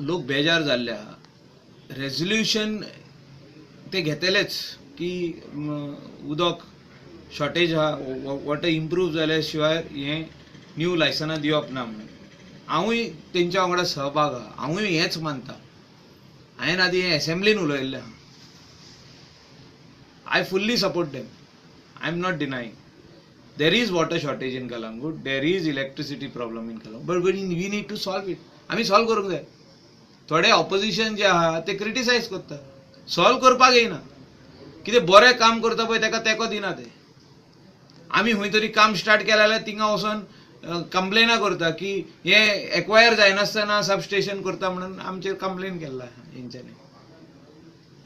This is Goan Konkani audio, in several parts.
लोक बेजार जाल्ले आहा. रेजोल्युशन ते घेतलेच की उदक शॉर्टेज आहा, वॉटर इम्प्रूव जाल्या शिवाय हें न्यू लायसनां दिवप ना म्हणून. हांवूय तेंच्या वांगडा सहभाग आहा, हांवूय हेंच मानता. हांवें आदी हें एसेंब्लीन उलयल्लें आहा. I fully support them, I am not denying. There is water shortage in Calangute, there is electricity problem in Calangute, but we need to solve it. आमी सॉल्व करूंक जाय. थोडे ऑपोजिशन जे आहा ते क्रिटिसायज करता, सॉल्व करपाक येयना. कितें बरें काम करता पळय ताका तेंको दिना ते. आमी खंय तरी काम स्टार्ट केलें जाल्यार थिंगा वचोन कंप्लेना करता की हे एक्वायर जायनासतना सबस्टेशन करता म्हणून आमचेर कंप्लेन केल्ला हेंच्यांनी.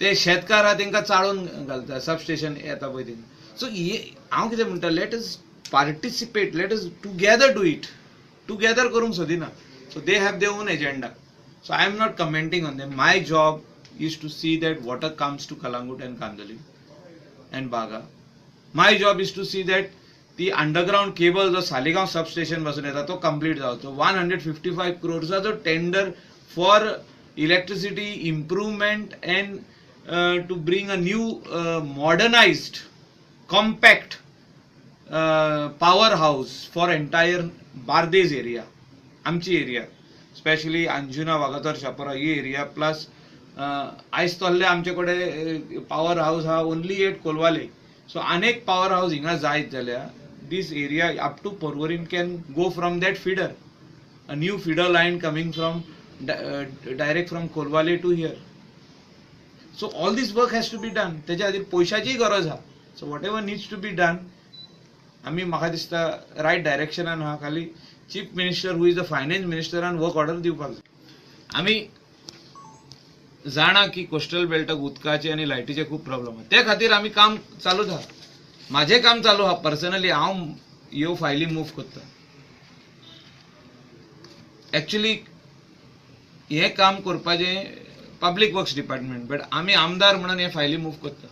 ते शेतकार आहा तेंकां चाळून घालता सबस्टेशन येता पळय थिंगा. सो हे हांव कितें म्हणटा, let us participate, let us together do it. Together करूंक सोदिना. So they have their own agenda. So I am not commenting on them. My job is to see that water comes to Calangute and Candolim and Baga. My job is to see that the underground cable जो सालिगांव सबस्टेशन पासून येता तो कंप्लीट जावचो. 155 क्रोर्साचो tender for electricity improvement and to bring a new modernised compact power house for entire Bardez area, आमची एरिया, स्पेशली अंजुना, वागातोर, शापोरा ही एरिया. प्लस आयज तोल्ले आमचे कडेन पावर हावस आहा only eight Colvale. So आनेक power हावस हिंगा जायत जाल्यार this area up to Porvorim can go from that feeder, a new feeder line coming from direct from Colvale to here. So all this work has to be done. तेच्या खातीर पयशाचीय गरज आहा. So whatever needs to be done, आमी म्हाका दिसता रायट डायरेक्शनान आहा. खाली chief minister who is the finance मिनिस्टरान work order दिवपाक जाय. आमी जाणा की कोस्टल बेल्टाक उदकाचे आनी लायटीचे खूब प्रॉब्लम आहा, ते खातीर आमी काम चालूच आहा. म्हाजें काम चालू आहा पर्सनली, हांव ह्यो फायली मूव करता. एक्चुली हें काम करपाचें पब्लीक वर्क्स डिपार्टमेंट, बट आमी आमदार म्हणून हे फायली मूव करता.